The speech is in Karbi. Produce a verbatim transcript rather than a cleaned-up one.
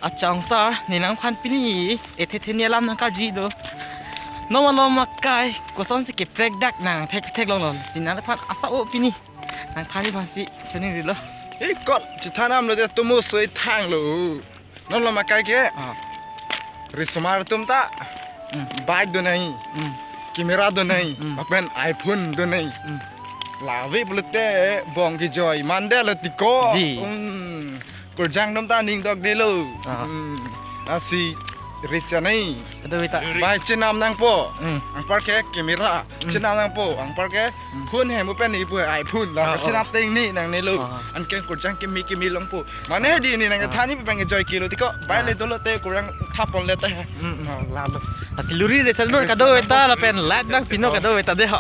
Acha ongsar, ne nangphan pini ethe theni alam nangkarju do. Nom alom akai, kosonsi keprek dak nangthek theklonglo. Chinaphan asa o pini. Nangphan iphansi choningrilo. Ikot, chethan damlote tumu soi thanglo. Nom alom akai ke, Ah. risomar atum ta, Hmm. bike donai, Hmm. camera donai, Hmm. lapen iPhone donai. Hmm. La ave pulote bong kejoi mandetlo tiko. Di. Hmm. Kurjang atum ta ning dokdelo. Ah. Hmm. Lasi riso nai. Kadokave ta. Bike chenam nangpo. Hmm. Anparke camera. Hmm. Chenam nangpo. Anparke Hmm. phone hem pen ipu iPhone. La Ah, oh. chenam teng ni nangnelo. Ah. Anke kurjang kimi kimi longpo. Mane di ne nang Ah. thani pen kejoi kilo tiko. Bike Ah. le dolo te kurang thapon le te. Hmm, hmm. Ah, lalo. Lasi luri riso non kadokave ta lapen like nangpinong kadokave ta de ho.